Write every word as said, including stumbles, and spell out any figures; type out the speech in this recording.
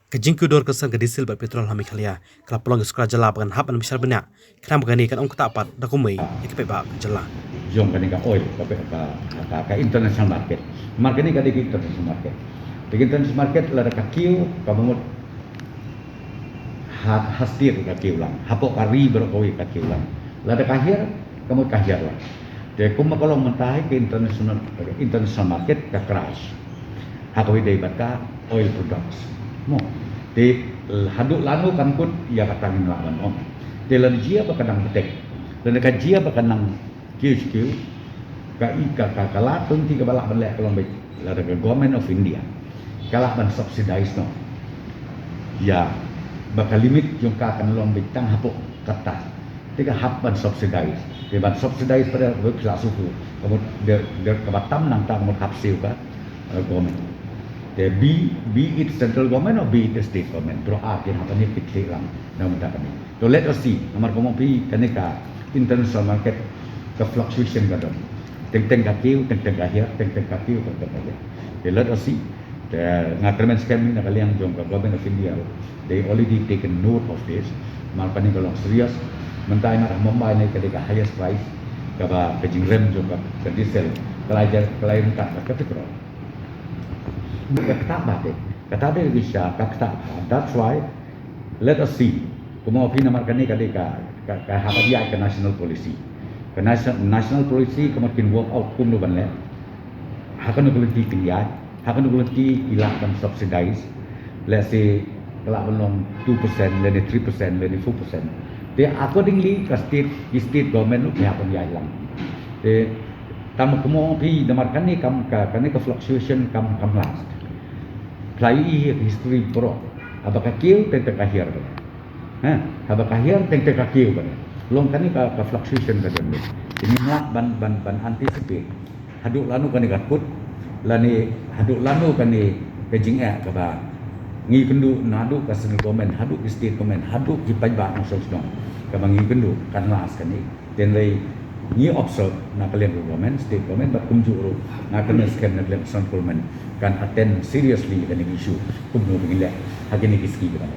Ka jingkiew dor kyrsan ka diesel bad petrol ha Meghalaya ka la pynlong ïa ka sorkar jylla ba kan hap ban bishar bniah, khnang ba kane kan ym ktah pat da kumwei ïa ki paidbah ka jylla. Jong kane ka oil, ka, ka, ka, ka international market. Namar kane ka dei ka international market. Dei ka international market, lada ka kiew, ka mut ha, ha state ka kiew lang. Hapoh ka ri baroh kawei ka kiew lang. Lada ka hiar, ka mut ka hiar lang. Te kumba ka long mynta hi ka international, international market ka crash. Ha kawei dei bad ka oil products. Mo. Te haduh lano kan kut ïa kata ngim lah ban ong. Te lada jia ba ka dang btek. Lada ka jia ba ka dang kiew kiew. Ka i ka, ka, ka lad twenty kaba lah ban leh ka long beit. Lada ka Government of India ka lah ban subsidize noh. Ïa, ba ka limit jong ka kan long beit tang hapoh kata. Te ka hap ban subsidize. Te ban subsidize pat ka beit phi la shu, ka mut de, de kaba tam nangta ka mut hap siew ka, eh, government. Te be, be it central government or be it the state government. Baroh ar kin hap ban ïa kit lang na mynta kane. To let us see. Namar kumno phi kane ka international market ka fluctuation ka don. Teng teng ka kiew, teng teng ka hiar, teng teng ka kiew, teng teng ka hiar. Te let us see. Te nga kyrmen skhem na ka liang jong ka Government of India, they already taken note of this. Namar kane ka long serious. Mynta i mat ha Mumbai ne ka dei ka highest price kaba ka jingrem jong ka, ka diesel. Ka la ïa, ka la ïa ryngkat bad ka petrol. Ka ktah ba te. Kata dei ka sha ka ktah. That's why let us see. Kumno phi namar kane ka dei ka, ka, ka hap ban ïaid ka national policy. Ka nation-, national policy ka mut kin work out kumno ban leh. Ha kano ka lynti kin ïaid, ha kano ka lynti i lah ban subsidize. Let's say ka lah ban long two percent, lane three percent, lane four percent. Te accordingly ka state, ki state government ruh ki hap ban ïaid lang. Te tang kumno phi namar kane kam ka, kane ka fluctuation kam, kam last. Phi la ïohi ïa ka history baroh. Haba ka kiew teng teng ka hiar. Ha, haba ka hiar teng teng ka kiew bad. Long kane ka, ka fluctuation ka don. Te ngim lah ban, ban, ban anticipate. Haduh lano kane ka kut, lane haduh lano kane ka jingeh kaba ngi kynduh naduh ka central government, haduh ki state government, haduh ki paidbah nongshong shnong. Kaba ngi kynduh kan last kane. Te hynrei ngi observe na ka liang ka government, state government, bad kumjuh ruh nga kyrmen skhem na ka liang ka central government kan attend seriously ïa kane ka issue. Kumno ba ngin leh ha kine ki sngi kiba